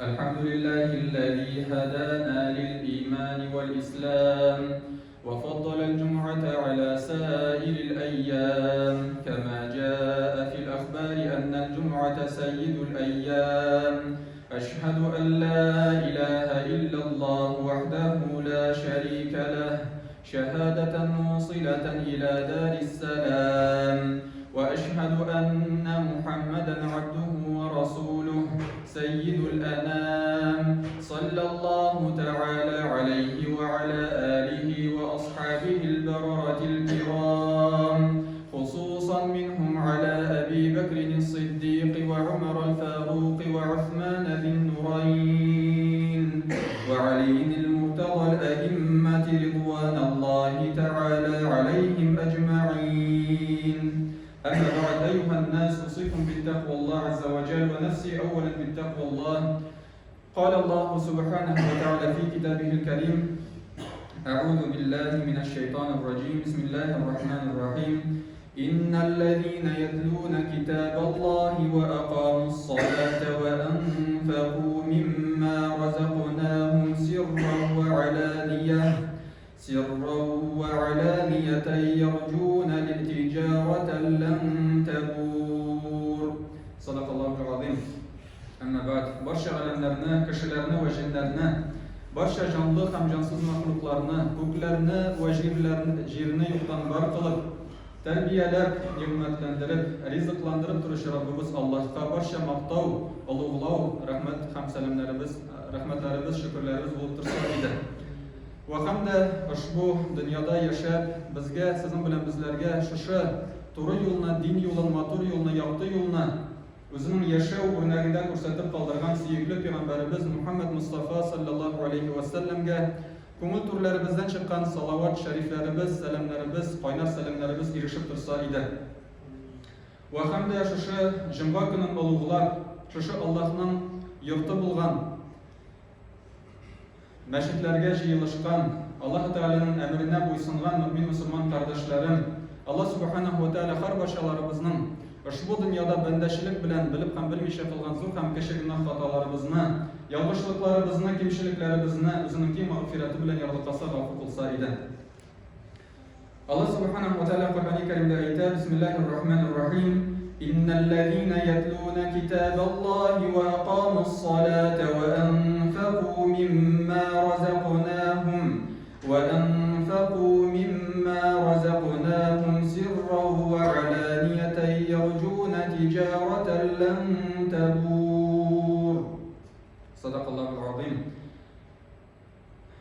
الحمد لله الذي هدانا للإيمان والإسلام وفضل الجمعة على سائر الأيام كما جاء في الأخبار أن الجمعة سيد الأيام أشهد أن لا إله إلا الله وحده لا شريك له شهادة موصلة إلى دار السلام وأشهد أن محمدا عبده ورسوله سيد الأنام صلى الله تعالى عليه وعلى آله وأصحابه البررة الكرام خصوصا منهم على أبي بكر الصديق وعمر الفاروق وعثمان ذي النورين وعلي المرتضى الأئمة رضوان الله تعالى عليهم أجمعين أما بعد أيها الناس أوصيكم بالتقوى الله عز وجل ونفسي أولا بالتقوى الله قال الله سبحانه وتعالى في كتابه الكريم أعوذ بالله من الشيطان الرجيم بسم الله الرحمن الرحيم إن الذين يتلون كتاب الله وأقاموا الصلاة وأنفقوا مما رزقناهم سرا وعلانية سرا وعلانية يرجون التجارة لن تبور صدق الله العظيم Әмма бәгъд, барча галәмнәрне, кешеләрне вә җеннәрне, барча җанлы һәм җансыз мәхлукларны, күкләрне вә җирләрне, җирне юктан бар кылып, тәрбияләп, нигъмәтләндереп, ризыкландырып торучы Раббыбыз Аллаһка барча мактау, олуглау, рәхмәт һәм сәламнәребез, рәхмәтләребез, шөкерләребез булып торсын иде. Вә һәм дә ошбу дөньяда яшәп, безгә, сезнең белән безләргә шушы туры юлны, дин юлын, матур юлны, якты юлны, Үзенең яшәү үрнәгендә күрсәтеп калдырган сөекле пәйгамбәребез Мухәммәд Мостафа салләллаһу галәйһи вә сәлләмгә күңел түрләребездән чыккан салават шәрифләребез, сәламнәребез, кайнар сәламнәребез ирешеп торса иде. Вә һәм дә шушы җомга көнен олуглап, шушы Аллаһның йорты булган Мәчетләргә җыелышкан, Аллаһы Тәгаләнең әмеренә буйсынган мөэмин-мөселман кардәшләрем, Аллаһ Сүбхәнәһү вә Тәгалә һәрбарчаларыбызның ошбу дөньяда бәндәчелек белән белеп һәм белмичә кылган зур һәм кече гөнаһ-хаталарыбызны, ялгышлыкларыбызны, кимчелекләребезне Үзенең киң мәгъфирәте белән ярлыкаса, гафу кылса иде. Аллаһ Субханаһу ва Тааля Коръәни Кәримдә әйтә, Бисмиллаһир Рахманир Рахим, Иннәлләзина ятлуна китабаллаһи ва акамус салата ва анфаку мимма разакнахум ва анфаку мимма разакнахум сирран ва аланиятан ярҗуна тиҗаратан лан табур. Садакаллаһул азим.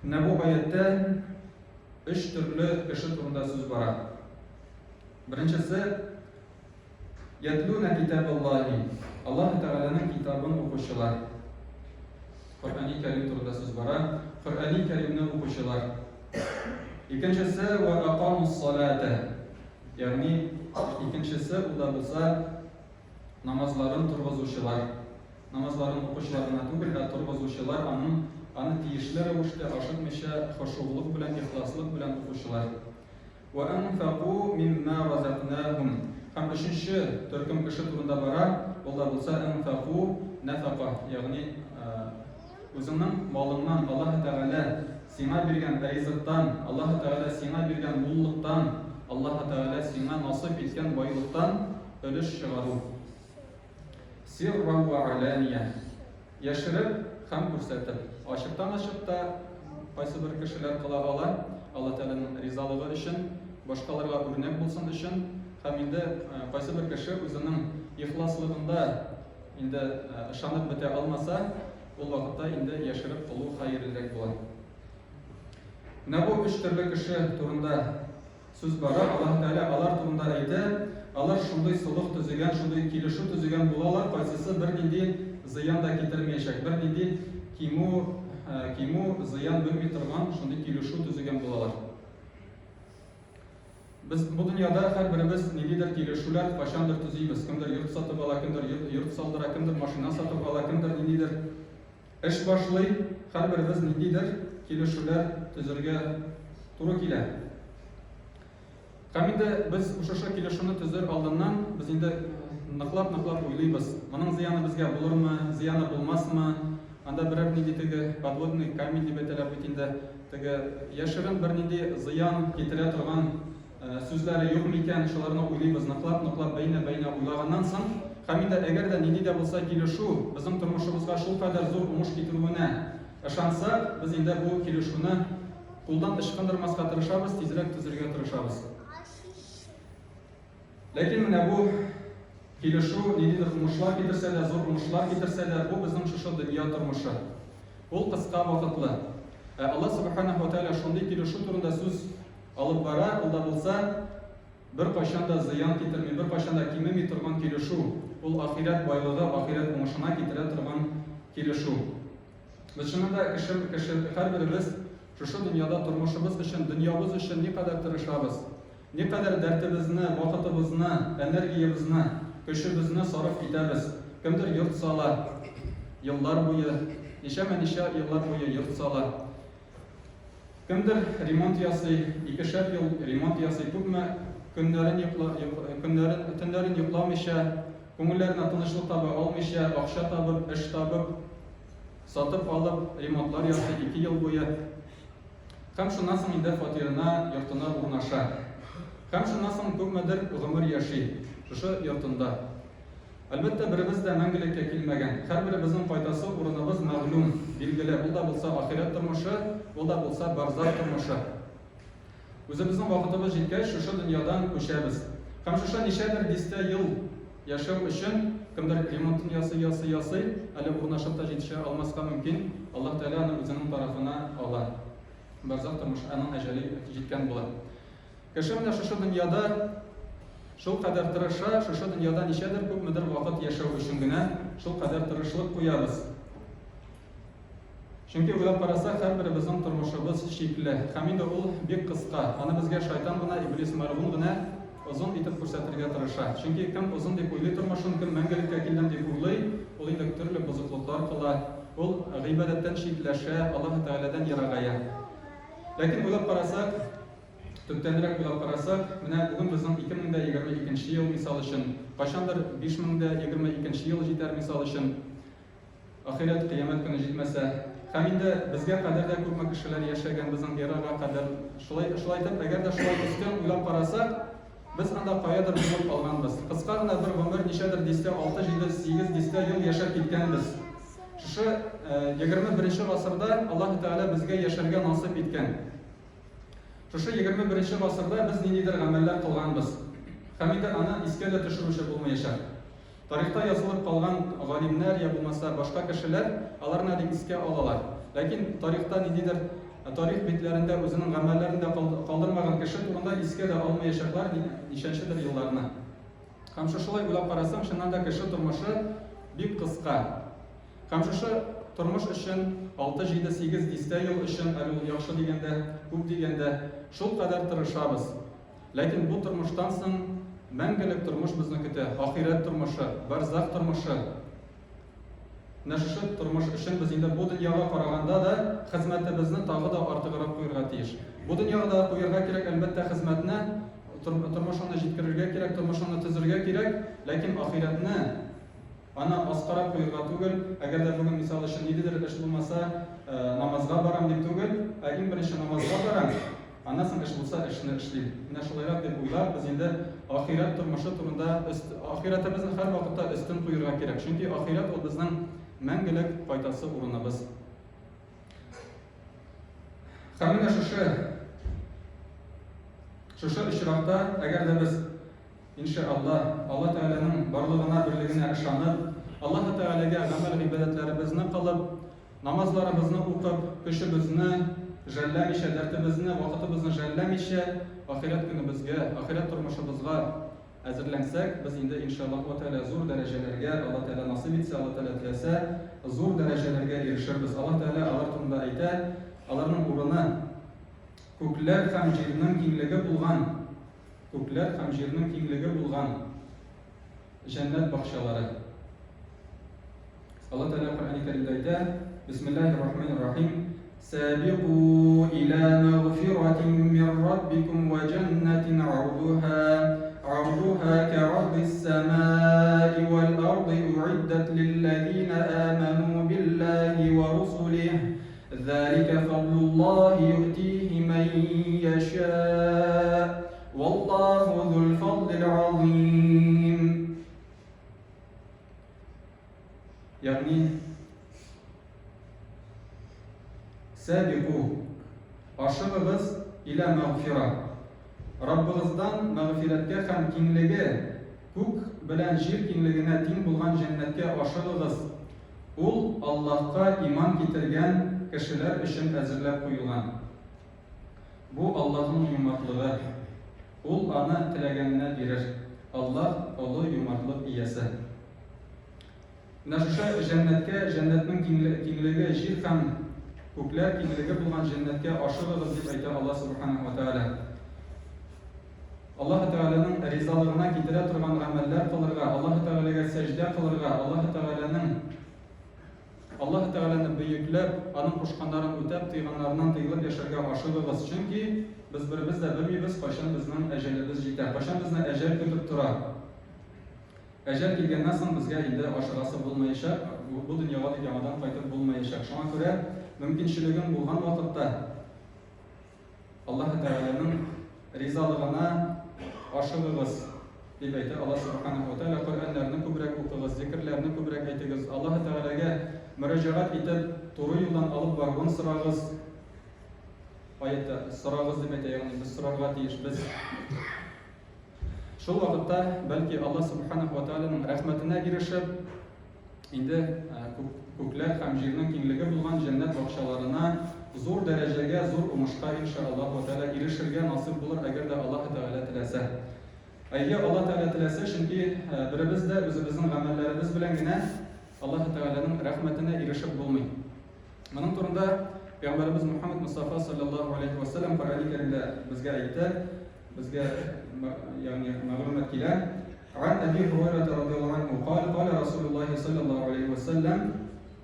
Менә бу аятьтә өч төрле кеше турында сүз бара. Беренчесе Ятлуна китабаллаһи. Аллаһ Тәгаләнең китабын укучылар. Коръәни Кәрим турында сүз бара. Коръәни Кәримне укучылар. Икенчесе ва акамус салата. Ягъни икенчесе ул да булса намазларын торгызучылар. Намазларын укучылар гына түгел, ә торгызучылар, аның аны тиешле рәвештә, ашыкмыйча, хошуглык белән, ихласлык белән укучылар. Вә әнфәку мимма разакнахум. Һәм өченче төркем кеше турында бара, ул да булса әнфәку нәфәка, ягъни үзеңнең малыңнан Аллаһ Тәгалә сиңа биргән ризыктан, Аллаһ Тәгалә сиңа биргән муллыктан, Аллаһ Тәгалә сиңа насыйп иткән байлыктан өлеш чыгару. Сирран вә алания. Яшереп һәм күрсәтеп. Ачыктан-ачык та кайсы бер кешеләр кыла ала, Аллаһ Тәгаләнең ризалыгы өчен, башкаларга үрнәк булсын өчен. Һәм инде кайсы бер кеше үзенең ихласлыгында инде ышанып бетә алмаса, ул вакытта инде яшереп кылу хәерлерәк була. Менә бу өч төрле кеше турында Сүз бара, Аллаһ Тәгалә алар турында әйтә, алар шундый солых төзегән, шундый килешү төзегән булалар, кайсысы бернинди зыян да китермәячәк, бернинди кимү, кимү, зыян бирми торган шундый килешү төзегән булалар. Без бу дөньяда һәрберебез ниндидер килешүләр кайчандыр төзибез. Кемдер йорт сатып ала, кемдер йорт, йорт салдыра, кемдер машина сатып ала, кемдер ниндидер эш башлый, һәрберебез ниндидер килешүләр төзергә туры килә. Һәм инде без шушы килешүне төзер алдыннан без инде ныклап-ныклап уйлыйбыз. Моның зыяны безгә булырмы, зыяны булмасмы? Анда берәр нинди теге подводный камень дип әйтәләр бит инде, теге яшерен бернинди зыян китерә торган сүзләре юк микән, шуларны уйлыйбыз, ныклап-ныклап, бәйнә-бәйнә уйлаганнан соң, һәм инде әгәр дә нинди дә булса килешү безнең тормышыбызга шулкадәр зур уңыш китерүенә ышансак, без инде бу килешүне кулдан ычкындырмаска тырышабыз, тизрәк төзергә тырышабыз. Ләкин менә бу килешү ниндидер уңышлар китерсә дә, зур уңышлар китерсә дә, бу безнең шушы дөнья тормышы. Ул кыска вакытлы. Ә Аллаһ Субханаһу ва Тәгалә шундый килешү турында сүз алып бара, ул да булса, беркайчан да зыян китерми, беркайчан да кимеми торган килешү. Ул ахирәт байлыгы, ахирәт уңышына китерә торган килешү. Без чыннан да кеше, кеше, һәрберебез шушы дөньяда тормышыбыз өчен, дөньябыз өчен никадәр тырышабыз. Никадәр дәртебезне, вакытыбызны, энергиябезне, көчебезне сарыф итәбез. Кемдер йорт сала, еллар буе, ничәмә-ничә еллар буе йорт сала. Кемдер ремонт ясый, икешәр ел ремонт ясый, күпме көннәрен йокла, көннәрен, төннәрен йокламыйча, күңелләренә тынычлык таба алмыйча, акча табып, эш табып, сатып алып, ремонтлар ясый ике ел буе. Һәм шуннан соң инде фатирына, йортына урнаша. Һәм шуннан соң күпмедер гомер яши шушы йортында. Әлбәттә, беребез дә мәңгелеккә килмәгән. Һәрберебезнең кайтасы урыныбыз мәгълүм, билгеле, ул да булса ахирәт тормышы, ул да булса барзах тормышы. Үзебезнең вакытыбыз җиткәч, шушы дөньядан күчәбез. Һәм шушы ничәдер дистә ел яшәү өчен кемдер ремонтын ясый, ясый, ясый, әле урнашып та җитешә алмаска мөмкин, Аллаһ Тәгалә аны үзенең тарафына ала. Барзах тормышы, аның әҗәле җиткән була. Кеше менә шушы дөньяда шулкадәр тырыша, шушы дөньяда ничәдер күпмедер вакыт яшәү өчен генә шулкадәр тырышлык куябыз. Чөнки уйлап карасак, һәрберебезнең тормышыбыз чикле, һәм инде ул бик кыска. Аны безгә шайтан гына, иблис мәлгун гына озын итеп күрсәтергә тырыша. Чөнки кем озын дип уйлый тормышын, кем мәңгелеккә килдем дип уйлый, ул инде төрле бозыклыклар кыла, ул гыйбадәттән читләшә, Аллаһы Тәгаләдән ерагая. Ләкин уйлап карасак, төптәнрәк уйлап карасак, менә бүген безнең 2022 ел, мисал өчен, кайчандыр 5022 ел җитәр, мисал өчен. Ахирәт, кыямәт көне җитмәсә. Һәм инде безгә кадәр дә күпме кешеләр яшәгән, безнең эрага кадәр. Шулай, шулай итеп, әгәр дә шулай өстән уйлап карасак, без анда каядыр булып калганбыз. Кыска гына бер гомер, ничәдер дистә, алты, җиде, сигез дистә ел яшәп киткәнбез. Шушы 21 гасырда Аллаһ Тәгалә безгә яшәргә насыйп иткән. Шушы 21 гасырда без ниндидер гамәлләр кылганбыз. Һәм инде аны искә дә төшерүче булмаячак. Тарихта язылып калган галимнәр я булмаса башка кешеләр аларны әле искә алалар. Ләкин тарихта ниндидер тарих битләрендә үзенең гамәлләрен дә калдырмаган кеше турында искә дә алмаячаклар ничәнчедер елларны. Һәм шушылай уйлап карасаң, чыннан да кеше тормышы бик кыска. Һәм шушы тормыш өчен алты, җиде, сигез дистә ел өчен, әле ул яхшы дигәндә, күп дигәндә, шулкадәр тырышабыз. Ләкин бу тормыштан соң мәңгелек тормыш безне көтә, ахирәт тормышы, барзах тормышы. Менә шушы тормыш өчен без инде бу дөньяга караганда да хезмәтебезне тагы да артыграк куерга тиеш. Бу дөньяга да куерга кирәк, әлбәттә, хезмәтне, тормышыңны җиткерергә кирәк, тормышыңны төзергә кирәк, ләкин ахирәтне Аны аскарак куерга түгел, әгәр дә бүген, мисал өчен, ниндидер эш булмаса, намазга барам дип түгел, ә иң беренче намазга барам, аннан соң эш булса, эшне эшлим. Менә шулайрак дип уйлап, без инде ахирәт тормышы турында ахирәтебезне һәрвакытта өстен куерга кирәк. Чөнки ахирәт ул безнең мәңгелек кайтасы урыныбыз. Һәм менә шушы шушы очракта, әгәр дә без Иншә Аллаһ, Аллаһ Тәгаләнең барлыгына, берлегенә ышанып, Аллаһ Тәгаләгә гамәл-гыйбадәтләребезне кылып, намазларыбызны укып, көчебезне жәлләмичә, дәртебезне, вакытыбызны жәлләмичә, ахирәт көнебезгә, ахирәт тормышыбызга әзерләнсәк, без инде, иншә Аллаһ Тәгалә, зур дәрәҗәләргә, Аллаһ Тәгалә насыйп итсә, Аллаһ Тәгалә теләсә, зур дәрәҗәләргә ирешербез. Аллаһ Тәгалә алар турында әйтә, аларның урыны күкләр һәм җирнең киңлеге булган Күкләр һәм җирнең киңлеге булган җәннәт бакчалары. Алла Тәгалә Коръәни Кәримдә әйтә: Бисмиллаһир Рахманир Рахим. Сабику иля мәгъфиратин мир раббикум ва җәннәтин ардуха ардуха кa'ардис самаи вал арди уиддат лилләзина аману биллаһи ва Ягъни Сәбику, ашыгыгыз илә мәгъфира. Раббыгыздан мәгъфирәткә һәм киңлеге күк белән җир киңлегенә тиң булган җәннәткә ашыгыгыз. Ул Аллаһка иман китергән кешеләр өчен әзерләп куелган. Бу Аллаһның юмартлыгы. Ул аны теләгәненә бирер. Аллаһ олы юмартлык иясе. Менә шушы җәннәткә, җәннәтнең киңлеге җир һәм күкләр киңлеге булган җәннәткә ашыгыгыз, дип әйтә Аллаһ Субханаһу ва Тәгалә. Аллаһ Тәгаләнең ризалыгына китерә торган гамәлләр кылырга, Аллаһ Тәгаләгә сәҗдә кылырга, Аллаһ Тәгаләнең Аллаһ Тәгаләне бөекләп, аның кушканнарын үтәп, тыйганнарыннан тыелып яшәргә ашыгыгыз, чөнки без беребез дә белмибез, кайчан безнең әҗәлебез җитә, кайчан безне әҗәл көтеп тора. Әҗәл килгәннән соң безгә инде ашыгасы булмаячак, бу дөньяга дип яңадан кайтып булмаячак. Шуңа күрә мөмкинчелегең булган вакытта Аллаһ Тәгаләнең ризалыгына ашыгыгыз, дип әйтә Аллаһ Субханаһу ва Тәгалә. Коръәннәрне күбрәк укыгыз, зикерләрне күбрәк әйтегез, Аллаһ Тәгаләгә мөрәҗәгать итеп, туры юлдан алып баруын сорагыз. Аятта сорагыз дип әйтә, ягъни без сорарга тиешбез. Шул вакытта, бәлки, Аллаһ Субханаһу ва Тәгаләнең рәхмәтенә ирешеп, инде күкләр һәм җирнең киңлеге булган җәннәт бакчаларына зур дәрәҗәгә, зур уңышка инша Аллаһ ва Тәгалә ирешергә насыйп булыр, әгәр дә Аллаһ Тәгалә теләсә. Әйе, Аллаһ Тәгалә теләсә, чөнки беребез дә үзебезнең гамәлләребез белән генә Аллаһ Тәгаләнең рәхмәтенә ирешеп булмый. Моның турында Пәйгамбәребез Мухаммад Мустафа саллаллаһу алейхи ва саллям Коръәни Кәримдә безгә әйтте, безгә ягъни мәгълүмат килә. Ан Әби Һурайра радияллаһу анһу кал, кала Расулуллаһи саллаллаһу алейхи ва саллям,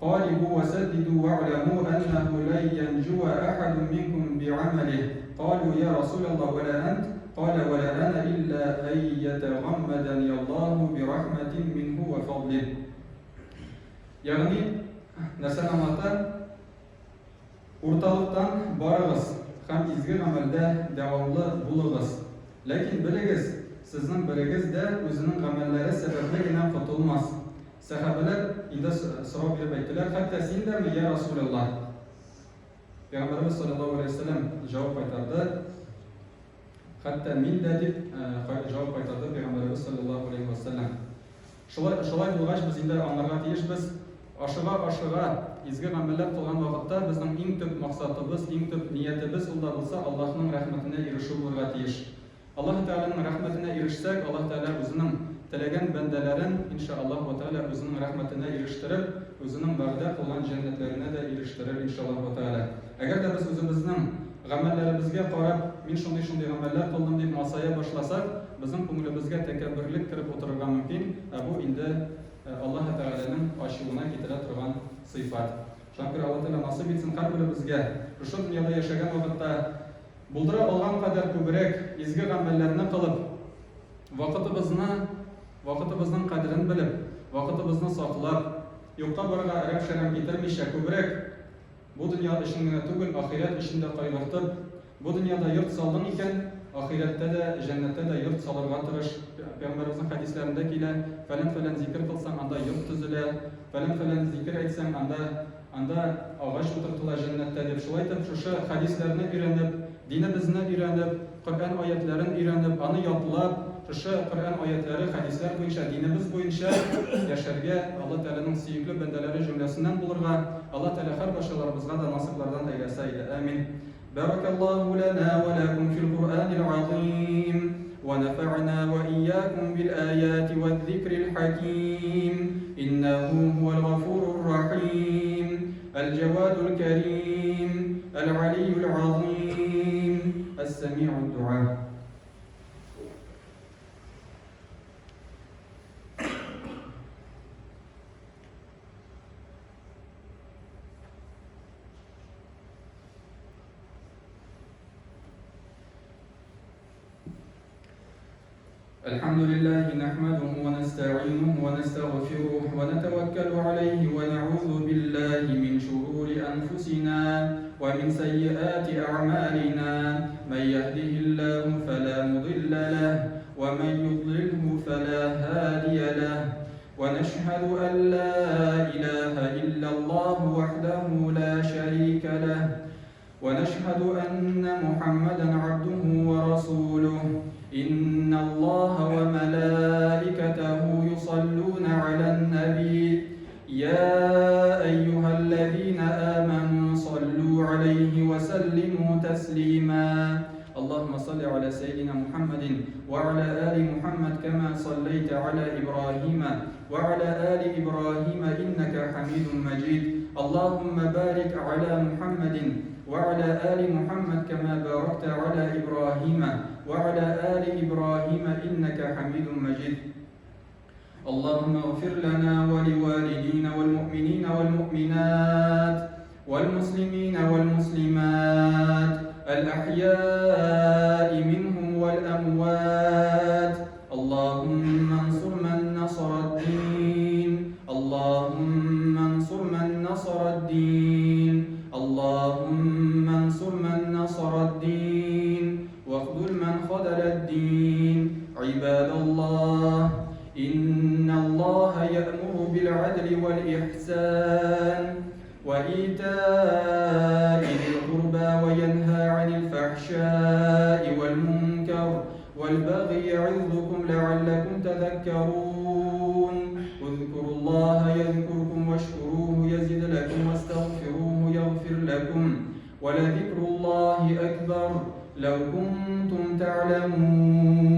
قاربوا وسددوا واعلموا أنه لن ينجو أحد منكم بعمله قالوا يا رسول الله ولا أنت قال ولا أنا إلا أن يتغمدني الله برحمة منه وفضله Ягъни, нәрсәне аңлата? Урталыктан барыгыз һәм изге гамәлдә дәвамлы булыгыз. Ләкин белегез, сезнең берегез дә үзенең гамәлләре сәбәпле генә котылмас. Сәхабәләр инде сорау биреп әйттеләр, Хәтта син дәме, йә Расүләллаһ? Пәйгамбәребез салләллаһу галәйһи ва сәлләм җавап кайтарды, Хәтта мин дә, дип җавап кайтарды Пәйгамбәребез салләллаһу галәйһи ва сәлләм. Шулай, шулай булгач, без инде аңларга тиешбез, ашыга-ашыга изге гамәлләр кылган вакытта безнең иң төп максатыбыз, иң төп ниятебез ул да булса Аллаһның рәхмәтенә ирешү булырга тиеш. Аллаһ Тәгаләнең рәхмәтенә ирешсәк, Аллаһ Тәгалә үзенең теләгән бәндәләрен, инша Аллаһ вә Тәгалә, үзенең рәхмәтенә ирештереп, үзенең вәгъдә кылган җәннәтләренә дә ирештерер, инша Аллаһ вә Тәгалә. Әгәр дә без үзебезнең гамәлләребезгә карап, мин шундый-шундый гамәлләр кылдым дип масая башласак, безнең күңелебезгә тәкәбберлек кереп утырырга мөмкин, ә бу инде Аллаһ Тәгаләнең ачуына китерә торган сыйфат. Шуңа күрә Аллаһ Тәгалә насыйп итсен һәрберебезгә шушы дөньяда яшәгән вакытта булдыра алган кадәр күбрәк изге гамәлләрне кылып, вакытыбызны, вакытыбызның кадерен белеп, вакытыбызны саклап, юкка-барга әрәм-шәрәм китермичә, күбрәк Бу дөнья өчен генә түгел, ахирәт өчен дә кайгыртып, бу дөньяда йорт салдың икән, ахирәттә дә, җәннәттә дә йорт салырга тырыш. Пәйгамбәребезнең хәдисләрендә килә, фәлән-фәлән зикер кылсаң, анда йорт төзелә, фәлән-фәлән зикер әйтсәң, анда анда агач утыртыла җәннәттә дип. Шулай итеп, шушы хәдисләрне өйрәнеп, динебезне өйрәнеп, Коръән аятьләрен өйрәнеп, аны ятлап, шушы Коръән аятьләре, хәдисләр буенча, динебез буенча яшәргә, Алла Тәгаләнең сөекле бәндәләре җөмләсеннән булырга, Алла Тәгалә һәрбарчаларыбызга да насыйплардан әйләсә иде. Амин. Бәрәкәллаһу ләнә вә ләкүм фил Куръәнил азыйм, вә нәфәгънә вә иякүм бил аяти вә зикрил хәким, иннәһу һуәл гафурур рахим. الجواد الكريم العلي العظيم السميع الدعاء. الحمد لله نحمده ونستعينه ونستغفره ونتوكل عليه ونعوذ بالله من شرور أنفسنا ومن سيئات أعمالنا من يهده الله فلا مضل له ومن يضلله فلا هادي له ونشهد أن لا إله وأشهد أن محمدا عبده ورسوله. إن الله وملائكته يصلون على النبي يا أيها الذين آمنوا صلوا عليه وسلموا تسليما. اللهم صل على سيدنا محمد وعلى آل محمد كما صليت على إبراهيم وعلى آل إبراهيم إنك حميد مجيد. اللهم بارك على محمد وعلى آل محمد كما باركت على إبراهيم وعلى آل إبراهيم إنك حميد مجيد. اللهم اغفر لنا ولوالدينا والمؤمنين والمؤمنات والمسلمين والمسلمات الأحياء منهم والأموات. اللهم انصر من نصر الدين، اللهم انصر من نصر الدين، اللهم انصر من نصر الدين واخذل من خذل الدين. عباد الله، إن الله يأمر بالعدل والإحسان وإيتاء ذي القربى وينهى عن الفحشاء والمنكر والبغي يعظكم لعلكم تذكرون. اذكروا الله يذكركم واشكروه يزد لكم واستغفروه يغفر لكم، ولذكر الله أكبر لو كنتم تعلمون.